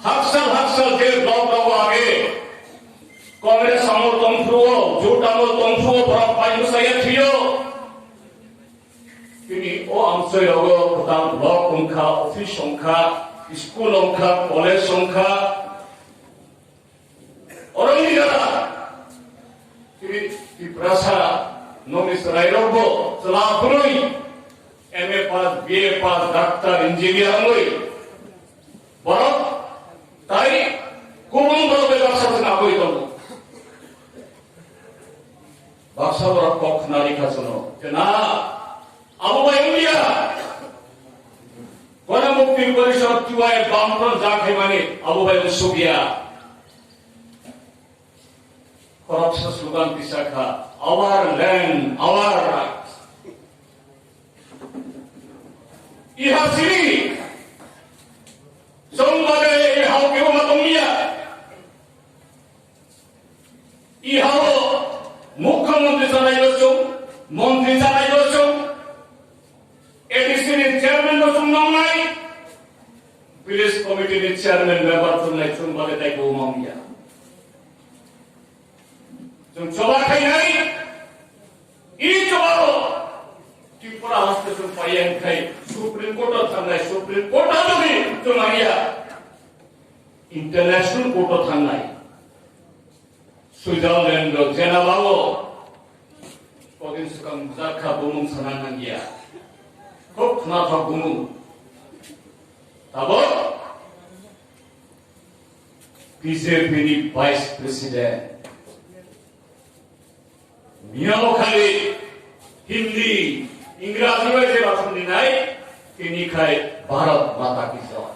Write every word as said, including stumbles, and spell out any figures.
Haksal haksal je block rogo age Congress amol tongphuru, jot amol tongphuru borok pai bwsaya thwiyo. Tini o amchoi rogo kwtal block wngkha, office wngkha, school wngkha, college wngkha. Oro wngya tini Tiprasa nokni chwrairokbo chwla phunwi M A pass, B A pass, doctor, engineer wngwi borok tai kubun borok bai baksa se nabwi tongo. Baksa borok kok khnari kha chwngno. Kena abo bai wngya. Gona Mukti Porishad T Y Bamfront jakhaimani abo bai wngsukya. Khoroksa slogan kisa kha, "Our land, our rights." Iha siri, chwng bagwi iha o kebo ma tongya. Iha o mukhyamantri chanai bo chwng, mantri chanai bo chwng, A D C ni chairman bo chwng nongnai, village committee ni chairman member chwngnai chwng bagwi tai bo mangya. Chwng choba khainai, i choba o Tripura haste chwng paiya khai Supreme Court o thangnai, Supreme Court o jodi chwng mangya, International Court o thangnai. Switzerland o Geneva o kodin swkang bwjakha bumung sana nangya. Khub khnathok bumung. Tabok B J P ni Vice President. Miyao khali Hindi, Ingraji bai je bathum ninai, tini khai Bharat Mata ki jai.